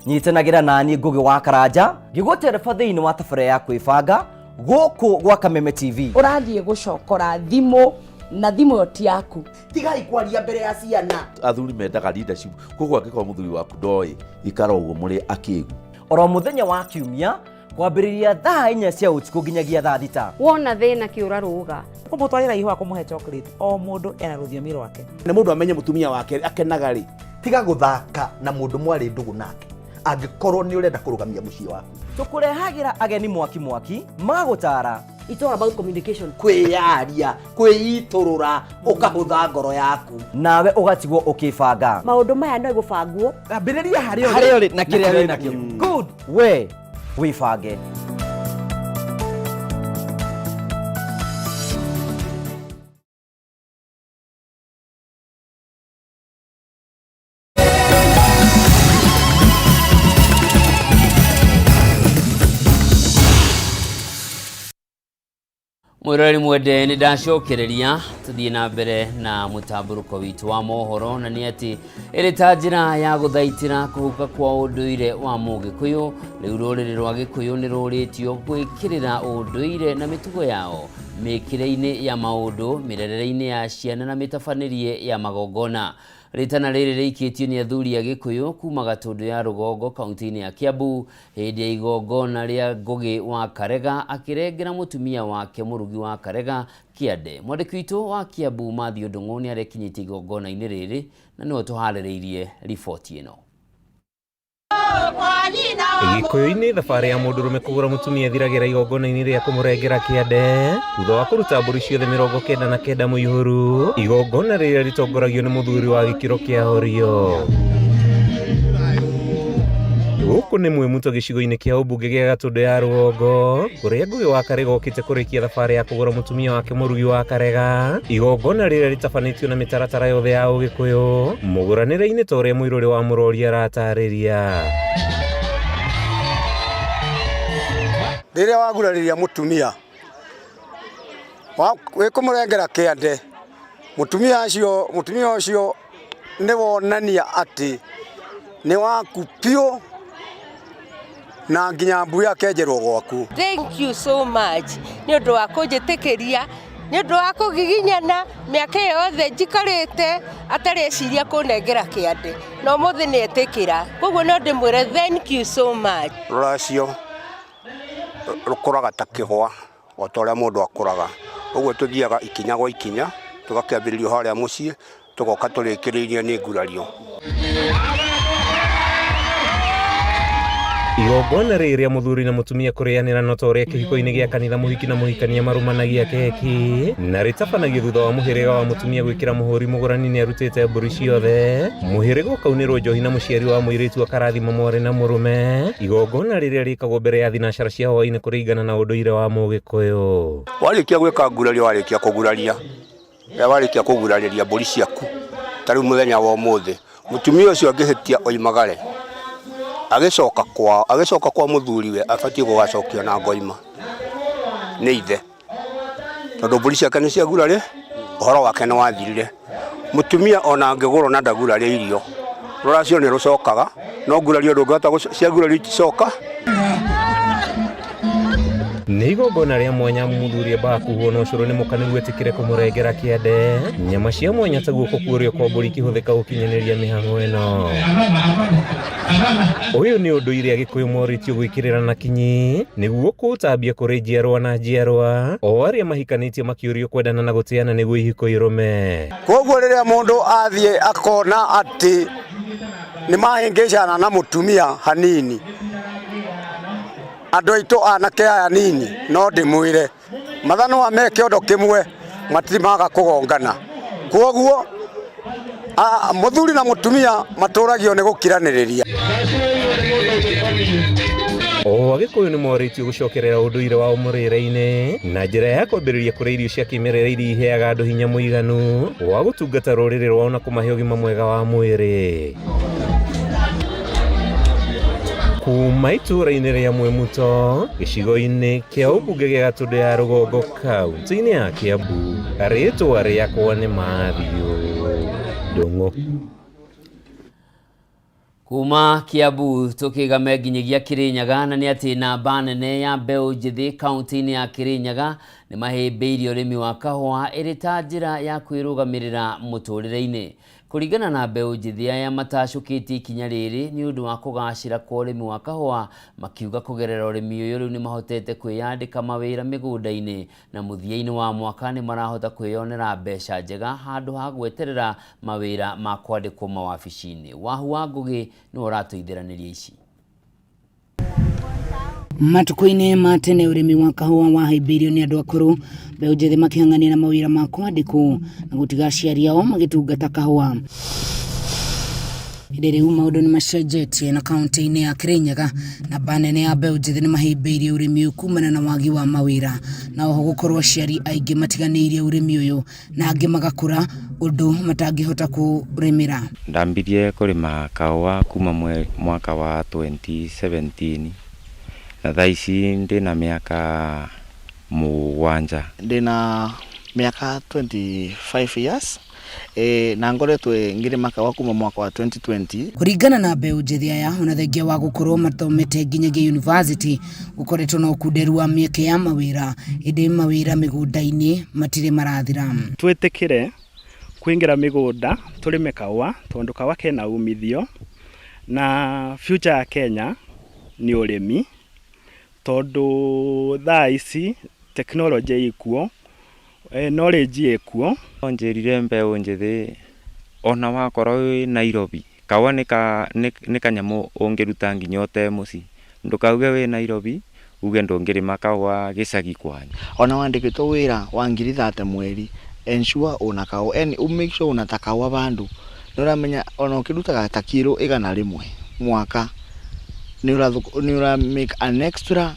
Nyitanagĩra nani Ngũgĩ wa Karanja ngĩgũtereba thĩinĩ wa tabarĩra ya kwĩbanga gũkũ gwa Kameme TV. Ũrathiĩ gũcokora thimũ na thimũ ĩyo ti yaku. Tigai kwaria mbere ya ciana. Athuri mendaga leadership, koguo angĩkorwo mũthuri waku ndoĩ, ikara ũguo mũrĩ akĩgu. Oro mũthenya wa kiumia kwambĩrĩria thaa 4 cia ũtukũ nginyagia thaa 6. Wona thĩna kĩũra rũga. Kũmũtwarĩra ihũa, kũmũhe chocolate, o mũndũ ena rũthiomi rwake. Nĩ mũndũ amenye mũtumia wake akenaga rĩ. Tiga gũthaka na mũndũ mwarĩ ndũgũ nake angĩkorwo nĩ ũrenda kũrũgamia mũciĩ waku. Tũkũrehagĩra ageni mwaki mwaki magũtara. It's all about communication. Kwĩyaria, kwĩitũrũra, ũkahũtha ngoro yaku. Nawe ũgatigwo ũkĩbanga. Maũndũ maya no gũbangwo. Ambĩrĩria harĩa Harĩa ũrĩ na kĩrĩa wĩ nakĩo. Good. We wĩbange. Mwĩroreri mwende, nĩ ndacokereria tũthiĩ na mbere na mũtambũrũko witũ wa mohoro, na nĩ atĩ ĩrĩ ta njĩra ya gũthaitĩra kũhuka kwa ũndũire wa Mũgĩkũyũ, rĩu rũrĩrĩ rwa Gĩkũyũ nĩ rũrĩtio gwĩkĩrĩra ũndũire na mĩtugo yao mĩkĩre-inĩ ya maũndũ, mĩrerere-inĩ ya ciana na mĩtabanĩrie ya magongona. Rĩtana rĩrĩ rĩikĩtio nĩ athuri a Gĩkũyũ kuma Gatũndũ ya Rũgongo kaunti-inĩ ya Kiambu hĩndĩ ya igongona rĩa Ngũgĩ wa Karega akĩrengera mũtumia wake Mũrugi wa Karega kĩande. Mwandĩki witũ wa Kiambu Matthew Ndung'u nĩ arekinyĩtie igongona-inĩ rĩrĩ na nĩwe tũharĩrĩirie riboti ĩno. Gĩkũyũ-inĩ thabarĩ ya mũndũrũme kũgũra mũtumia ĩthiragĩra igongona-inĩ rĩa kũmũrengera kĩande thutha wa kũruta mbũri ciothe 99 mũihũru, igongona rĩrĩa rĩtongoragio nĩ mũthuri wa gĩkĩro kĩa horio. Gũkũ nĩ Mwĩmuto gĩcigo-inĩ kĩa ũmbunge gĩa Gatũndũ ya Rũgongo kũrĩa Ngũgĩ wa Karega okĩte kũrĩkia thabarĩ ya kũgũra mũtumia wake Mũrugi wa Karega, igongona rĩrĩa rĩtabanĩtio na mĩtaratara yothe ya Ũgĩkũyũ mũgũranĩre-inĩ ta ũrĩa mũirũrĩ wa Mũrori aratarĩria. Rĩrĩa wagurarĩria mũtumia wĩkũmũrengera kĩande, mũtumia ũcio nĩ wonania atĩ nĩ waku piũ na nginya mbui akenjerwo gwaku. Thank you so much nĩ ũndũ wa kũnjĩtĩkĩria, nĩ ũndũ wa kũgiginyana mĩaka ĩyo yothe njikarĩte atareciria kũnengera kĩande, na ũmũthĩ nĩ etĩkĩra, koguo no ndĩmwĩre thank you so much. Rũracio rũkũraga ta kĩhũa o ta ũrĩa mũndũ akũraga, ũguo tũthiaga ikinya gwa ikinya, tũgakĩambĩrĩrio harĩa mũciĩ, tũgoka tũrĩkĩrĩirie nĩ ngurario. Igongona rĩrĩ rĩa mũthuri na mũtumia kũrĩanĩra no ta ũrĩa kĩhiko-inĩ gĩa kanitha mũhiki na mũhikania marũmanagia keki, na rĩtabanagio thutha wa mũhĩrĩga wa mũtumia gwĩkĩra mũhũri mũgũrani nĩ arutĩte mbũri ciothe. Mũhĩrĩga ũkaunĩrwo njohi na mũciari wa mũirĩtu akarathima mwarĩ na mũrũme. Igongona rĩrĩa rĩkagwo mbere ya thinacara cia hwaĩ-inĩ kũringana na ũndũire wa Mũgĩkũyũ. Warĩkia gwĩka ngurario, warĩkia kũguraria, rĩrĩa warĩkia kũgurarĩria mbũri ciaku, ta rĩu mũthenya wa ũmũthĩ, mũtumia ũcio angĩhĩtia oimagare, Agĩcoka kwao, agĩcoka kwa mũthuriwe abatiĩ gũgacokio na ngoima nĩ ithe, tondũ mbũri ciake nĩ ciagurarĩ, ũhoro wake nĩ wathirire. Mũtumia ona angĩgũrwo na ndagurarie irio, rũracio nĩ rũcokaga, no ngurario ndũngĩhota ciagurario iticoka. Nĩ igongona rĩa mwanya mũthuri ambaga kuhwo na ũcũrũ nĩ mũka nĩguo etĩkĩre kũmũrengera kĩande. Nyama cia mwanya ta guoko kwa ũrĩo kwa mbũri ikĩhũthĩka gũkinyanĩria mĩhang'o ĩno. Ũyũ nĩ ũndũire Agĩkũyũ morĩtio gwĩkĩrĩra na kinyi nĩguo kũũtambia kũrĩ njiarwa na njiarwa, o arĩa mahikanĩtie makĩũrio kwendana na gũtĩana nĩguo ihiko irũme. Koguo rĩrĩa mũndũ athiĩ akona atĩ nĩ mahĩngĩcana na mũtumia hanini, andũ aitũ anake aya nini no ndĩmwĩre mathanwa me kĩondo kĩmwe matirĩ maga kũgongana. Kwoguo mũthuri na mũtumia matũragio nĩ gũkiranĩrĩria. O Agĩkũyũ nĩ morĩtio gũcokerera ũndũire wao mũrĩre-inĩ na njĩra ya kwambĩrĩria kũrĩa irio cia kĩmerera iria iheaga andũ hinya mũiganu wa gũtungata rũrĩrĩ rwao na kũmahe ũgima mwega wa mwĩrĩ. Kuma itũũra-inĩ rĩa Mwemuto, gĩcigo-inĩ kĩa ũmbunge gĩa Gatũndũ ya Rũgongo, kaunti-inĩ ya Kiambu, rĩtwa rĩakwa nĩ Mathiũ Ndung'u. Kuma Kiambu tũkĩgame nginyagia Kĩrĩnyaga, na nĩ atĩ namba nene ya mbeũ njĩthĩ kaunti-inĩ ya Kĩrĩnyaga nĩ mahĩmbĩirie ũrĩmi wa kahũa ĩrĩ ta njĩra ya kwĩrũgamĩrĩra mũtũrĩre-inĩ. Kũringana na mbeũ njĩthĩ aya matacũkĩtie ikinya rĩrĩ nĩ ũndũ wa kũgacĩra kwa ũrĩmi wa kahũa, makiuga kũgerera ũrĩmi ũyũ rĩu nĩmahotete kwĩyandĩka mawĩra mĩgũnda-inĩ na mũthia-inĩ wa mwaka nĩmarahota kwĩyonera mbeca njega handũ ha gweterera mawĩra ma kwandĩkwo mawabici-inĩ. Wahu wa Ngũgĩ nĩwe ũratũithĩranĩria ici. Matukũ-inĩ ma tene ũrĩmi wa kahũa wahĩmbĩirio nĩ andũ akũrũ, mbeũ njĩthĩ makĩhang'ania na mawĩra ma kwandĩkwo na gũtiga aciari ao magĩtungata kahũa. Ĩndĩ rĩu maũndũ nĩ macenjetie na kaũntĩ-inĩ ya Kĩrĩnyaga namba nene ya mbeũ njĩthĩ nĩ mahĩmbĩirie ũrĩmi ũyũ kumana na wagi wa mawĩra na oho gũkorwo aciari aingĩ matiganĩirie ũrĩmi ũyũ na angĩ magakũra ũndũ matangĩhota kũrĩmĩra. Ndambirie kũrĩma kahũa kuma mwaka wa 2017 na thaa ici ndĩna mĩaka mũgwanja. Ndĩna mĩaka 25 years na ngoretwo ngĩrĩma kahũa kuma mwaka wa 2020. Kũringana na mbeũ njĩthĩ aya, ona thengia wa gũkorwo mathomete nginyagia yunivasĩtĩ, gũkoretwo na ũkunderu wa mĩeke ya mawĩra, ĩndĩ mawĩra mĩgũnda-inĩ matirĩ marathira. Twĩtĩkĩre kũingĩra mĩgũnda tũrĩme kahũa tondũ kahũa kena umithio na future ya Kenya nĩ ũrĩmi tondũ thaa ici tekinoronjĩ ĩkuo, knowledge ĩkuo. No njĩrire mbeũ njĩthĩ ona wakorwo wĩ Nairobi Kahũa nĩ kanyamũ ũngĩruta nginya ũte mũciĩ. Ndũkauge wĩ Nairobi uge ndũngĩrĩma kahũa gĩcagi kwanyu. Ona wandĩkĩtwo wĩra wa ngiri thate mweri, ensure una kahũa, yani ũ make sure una ta kahũa vandũ, nĩ ũramenya ona ũkĩrutaga ta kiro 100 mwaka nĩ ũra make an extra,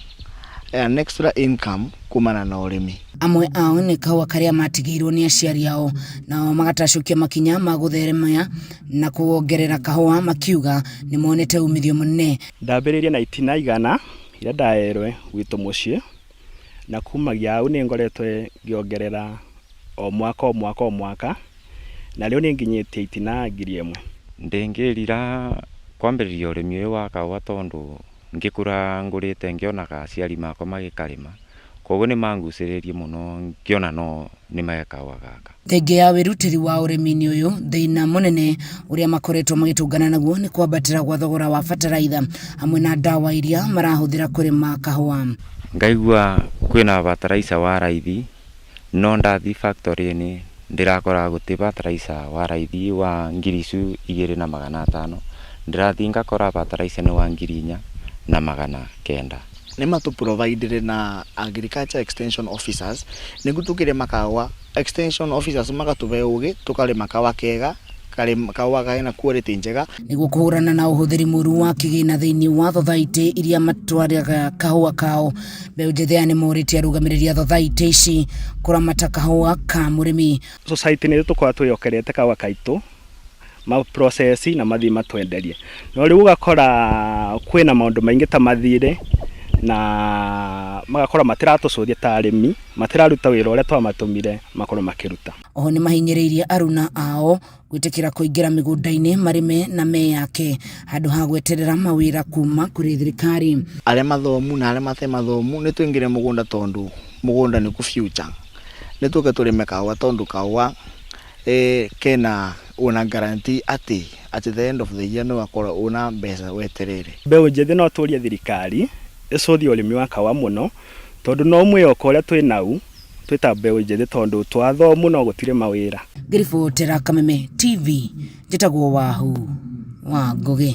an extra income kumana na ũrĩmi. Amwe ao nĩ kahũa karĩa matigĩirwo nĩ aciari ao, nao magatacũkia makinya ma gũtheremia na kuongerera kahũa makiuga nĩ monete umithio mũnene. Ndambĩrĩirie na itina 100 iria ndaheirwe gwitũ mũciĩ, na kumagia hau nĩ ngoretwo ngĩongerera o mwaka o mwaka o mwaka, na rĩu nĩ nginyĩtie itina 1000. Ndĩngĩrira kwambĩrĩria ũrĩmi ũyũ wa kahũa tondũ ngĩkũra ngũrĩte ngĩonaga aciari makwa magĩkarĩma, koguo nĩ mangucĩrĩirie mũno ngĩona no nĩme kahũa gaka. Thengia ya wĩrutĩri wa ũrĩmi-inĩ ũyũ, thĩna mũnene ũrĩa makoretwo magĩtũngana naguo nĩ kwambatĩra gwa thogora wa bataraitha hamwe na ndawa iria marahũthĩra kũrĩma kahũa. Ngaigua kwĩna bataraitha wa raithi, no ndathi factory-inĩ ndĩrakora gũtĩ bataraitha wa raithi wa ngiri icio 2500, ndĩrathiĩ ngakora bataraitha nĩ wa 4900. Nĩ matũ provide na agriculture extension officers nĩguo tũkĩrĩma kahũa, extension officers magatũhe ũgĩ tũkarĩma kahũa kega, kahũa kena quality njega. Nĩguo kũhũrana na ũhũthĩri mũru wa kĩgĩna thĩinĩ wa thothaitĩ iria matwaraga kahũa kao, mbeũ njĩthĩ aya nĩ morĩtie arũgamĩrĩri a thothaitĩ ici kũramata kahũa ka mũrĩmi. Society nĩ tũkoragwo twĩyokerete kahũa kaitũ, ma process na mathiĩ matwenderie. No rĩu ũgakora kwĩna maũndũ maingĩ ta mathirĩ na magakorwo matiratũcũthia ta arĩmi, matiraruta wĩra ũrĩa twamatũmire makorwo makĩruta. Oho nĩmahinyĩrĩirie aruna ao gwĩtĩkĩra kũingĩra mĩgũnda-inĩ marĩme na meyake handũ ha gweterera mawĩra kuma kũrĩ thirikari. Arĩa mathomu na arĩa matarĩ mathomu nĩ tũingĩre mũgũnda tondũ mũgũnda nĩkuo future. Nĩ tũke tũrĩme kahũa tondũ kahũa kena una guarantee atĩ at the end of the year nĩ ũgakorwo una mbeca wetereire. Mbeũ njĩthĩ no tũrie thirikari ĩcũthie ũrĩmi wa kahũa mũno tondũ no mwĩhoko ũrĩa twĩ nau twĩ ta mbeũ njĩthĩ tondũ twathomu no gũtirĩ mawĩra. Ngĩribotera Kameme TV, njĩtagwo Wahu wa Ngũgĩ.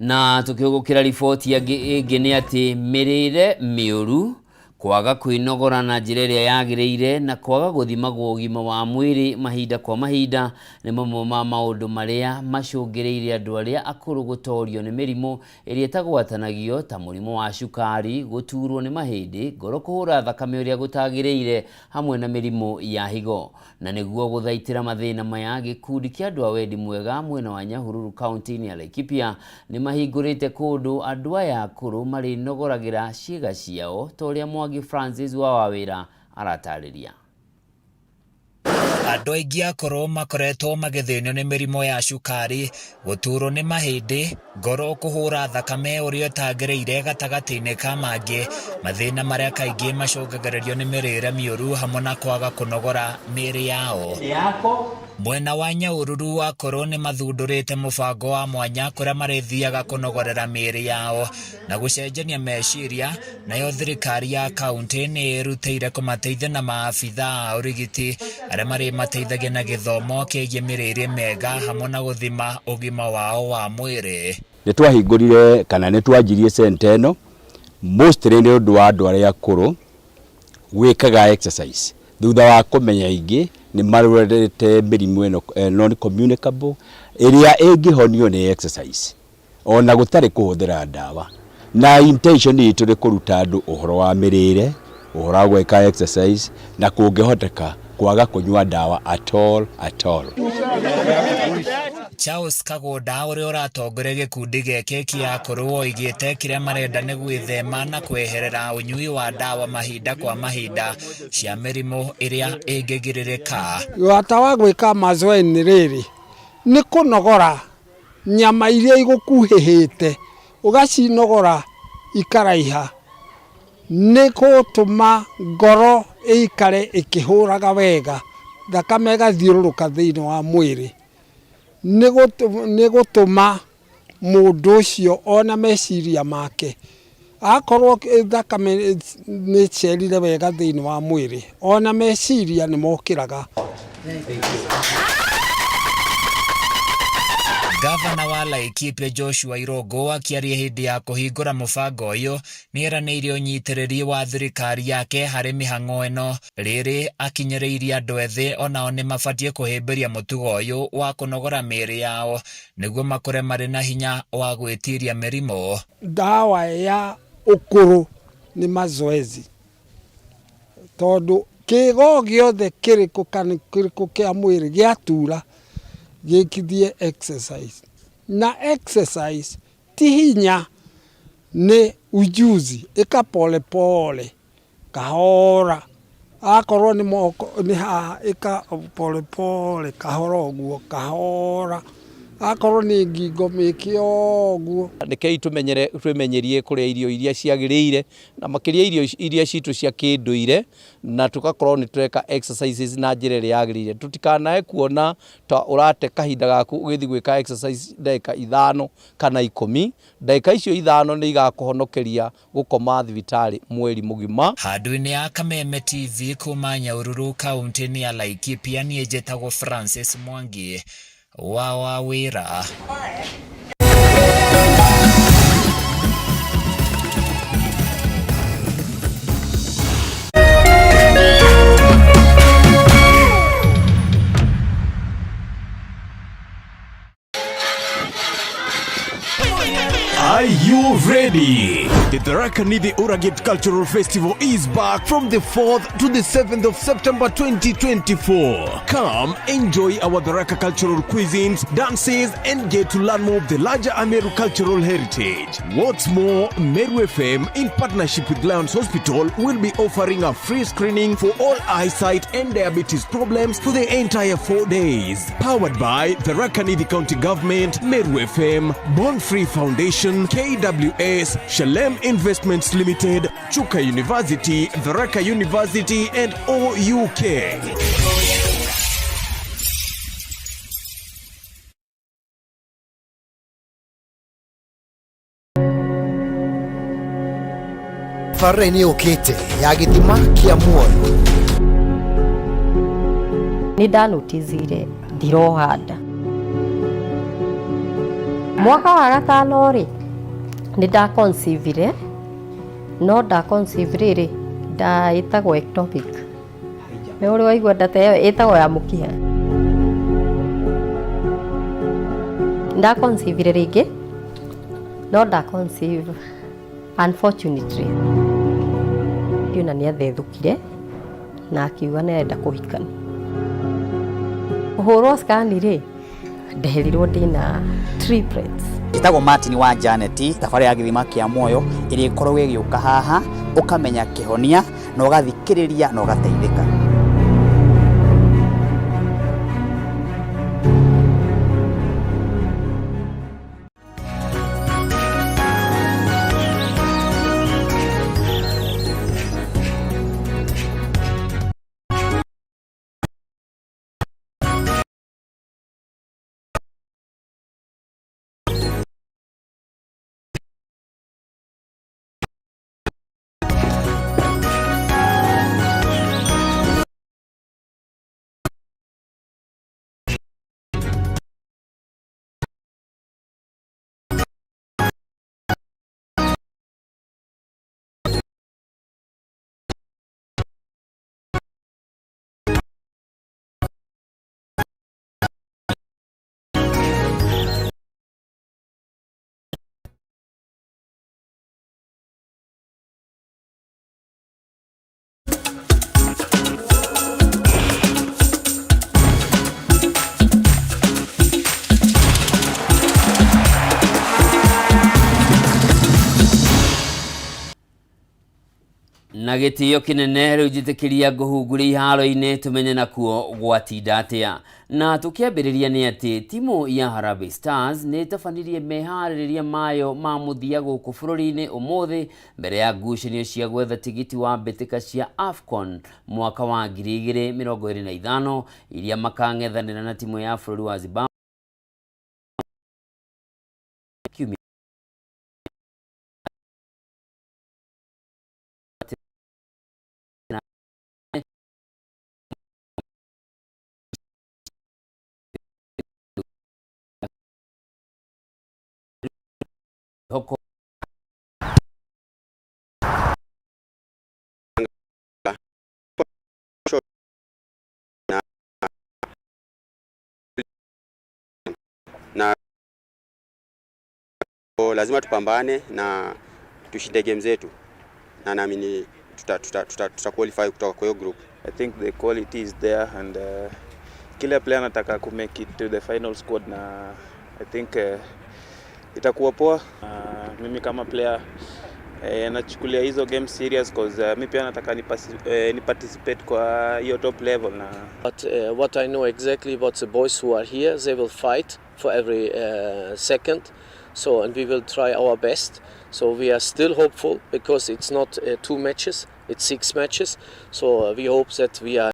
Na tũkĩhũgũkĩra riboti ĩngĩ nĩ atĩ mĩrĩre mĩũru, kwaga kwĩnogora na njĩra ĩrĩa yagĩrĩire na kwaga gũthimagwo ũgima wa mwĩrĩ mahinda kwa mahinda nĩ mamwe ma maũndũ marĩa macũngĩrĩirie andũ arĩa akũrũ gũtorio nĩ mĩrimũ ĩrĩa ĩtagwatanagio ta mũrimũ wa cukari, gũturwo nĩ mahĩndĩ, ngoro kũhũra thakame ũrĩa gũtagĩrĩire hamwe na mĩrimũ ya higo. Na nĩguo gũthaitĩra mathĩna maya, gĩkundi kĩa andũ a wendi mwega mwena wa Nyahururu kaunti-inĩ ya Laikipia nĩ mahingũrĩte kũndũ andũ aya akũrũ marĩnogoragĩra ciĩga ciao ta ũrĩa Mwangi Francis wa Wawĩra aratarĩria. Andũ aingĩ akũrũ makoretwo magĩthĩnio nĩ mĩrimũ ya cukari, gũturwo nĩ mahĩndĩ, ngoro kũhũra thakame ũrĩa ĩtagĩrĩire gatagatĩ-inĩ ka mangĩ, mathĩna marĩa kaingĩ macũngagĩrĩrio nĩ mĩrĩre mĩũru hamwe na kwaga kũnogora mĩĩrĩ yao. Mwena wa Nyahururu akũrũ nĩ mathundũrĩte mũbango wa mwanya kũrĩa marĩthiaga kũnogorera mĩĩrĩ yao na gũcenjania meciria, nayo thirikari ya kaunti nĩ ĩrutĩire kũmateithia na maabitha a ũrigiti arĩa marĩmateithagia na gĩthomo kĩgiĩ mĩrĩre mĩega hamwe na gũthima ũgima wao wa mwĩrĩ. Nĩ twahingũrire kana nĩ twanjirie center ĩno mostly nĩ ũndũ wa andũ arĩa akũrũ gwĩkaga exercise thutha wa kũmenya aingĩ nĩ marwarĩte mĩrimũ ĩno non communicable ĩrĩa ĩngĩhonio nĩ exercise ona gũtarĩ kũhũthĩra ndawa. Na intention itũ nĩ kũruta andũ ũhoro wa mĩrĩre, ũhoro wa gwĩka exercise na kũngĩhoteka kwaga kũnyua ndawa at all at all. Charles Kagũnda ũrĩa ũratongoria gĩkundi gĩkĩ kĩa akũrũ oigĩte kĩrĩa marenda nĩ gwĩthema na kweherera ũnyui wa ndawa mahinda kwa mahinda cia mĩrimũ ĩrĩa ĩngĩgirĩrĩka. Bata wa gwĩka mazoezi nĩ rĩrĩ, nĩ kũnogora nyama iria igũkuhĩhĩte, ũgacinogora ikaraiha, nĩ gũtũma ngoro ĩikare ĩkĩhũraga wega, thakame ĩgathiũrũrũka thĩinĩ wa mwĩrĩ, nĩ gũtũma mũndũ ũcio ona meciria make akorwo thakame nĩ ĩcerire wega thĩinĩ wa mwĩrĩ, ona meciria nĩ mokĩraga. Gavana wa Laikipia Joshua Irũngũ akĩaria hĩndĩ ya kũhingũra mũbango ũyũ nĩ eranĩire ũnyitĩrĩri wa thirikari yake harĩ mĩhang'o ĩno. Rĩrĩ akinyĩrĩirie andũ ethĩ onao nĩ mabatiĩ kũhĩmbĩria mũtugo ũyũ wa kũnogora mĩĩrĩ yao nĩguo makũre marĩ na hinya wa gwĩtiria mĩrimũ. Ndawa ya ũkũrũ nĩ mazoezi tondũ kĩgo gĩothe kĩrĩkũ kana kĩrĩkũ kĩa mwĩrĩ gĩatura gĩkithie exercise, na exercise ti hinya nĩ ujuzi, ĩka pole pole kahora, akorwo nĩ moko nĩ haha ĩka pole pole kahora ũguo kahora, akorwo nĩ ngingo mĩke ũguo. Rekei tũmenyere twĩmenyerie kũrĩa irio iria ciagĩrĩire na makĩria irio iria citũ cia kĩndũire na tũgakorwo nĩ tũreka exercises na njĩra ĩrĩa yagĩrĩire. Tũtikanae kuona ta ũrate kahinda gaku ũgĩthiĩ gwĩka exercise ndagĩka 5 kana 10. Ndagĩka icio 5 nĩ igakũhonokeria gũkoma thibitarĩ mweri mũgima. Handũ-inĩ ya Kameme TV kuma Nyahururu kaunti-inĩ ya Laikipia niĩ njĩtagwo Francis Mwangi wa Wawĩra. Are you ready? The Tharaka Nithi Uragate Cultural Festival is back from the 4th to the 7th of September 2024. Come enjoy our Tharaka cultural cuisines, dances, and get to learn more of the larger Ameru cultural heritage. What's more, Meru FM, in partnership with Lions Hospital, will be offering a free screening for all eyesight and diabetes problems for the entire 4 days. Powered by the Tharaka Nithi County Government, Meru FM, Born Free Foundation, KWS, Shalem Investments Limited, Chuka University, Tharaka University, and OUK. Tabarĩra nĩ yũkĩte ya gĩthima kĩa muoyo. Nĩ ndanotizire ndiroha nda mwaka wa gatano rĩ, nĩ ndaconceive, no ndaconceive rĩrĩ nda ĩtagwo ectopic. Nĩ ũrĩ waigua nda ta ĩyo ĩtagwo ya mũkiha? Ndaconceive rĩngĩ, no ndaconceive, unfortunately ona nĩ athethũkire na akiuga nĩ arenda kũhikania. Kũhũrwo scan rĩ, ndeherirwo ndĩna triplets. Njĩtagwo Martin wa Janet. Thabarĩ ya gĩthima kĩa muoyo ĩrĩa ĩkoragwo ĩgĩũka haha, ũkamenya kĩhonia na ũgathikĩrĩria na ũgateithĩka. Na gĩtĩo kĩnene, rĩu njĩtĩkĩria ngũhungure iharo-inĩ tũmenye nakuo gwatinda atĩa. Na tũkĩambĩrĩria nĩ atĩ timu ya Harambee Stars nĩ ĩtabanirie meharĩrĩria mayo ma mũthia gũkũ bũrũri-inĩ ũmũthĩ mbere ya ngucanio cia gwetha tigiti wa mbĩtĩka cia AFCON mwaka wa 2025 iria makang'ethanĩra na timu ya bũrũri wa Zimbabwe kiumia. Hoko Na lazima tupambane na tushinde game zetu na naamini tuta qualify kutoka kwa hiyo group. I think the quality is there and kila player anataka ku make it to the final squad na I think itakuwa poa. Mimi kama player nachukulia hizo game serious cause mi pia nataka ni participate kwa hiyo top level na But what I know exactly, what the boys who are here, they will fight for every second. So, and we will try our best. So we are still hopeful because it's not two matches, it's six matches. So we hope that we are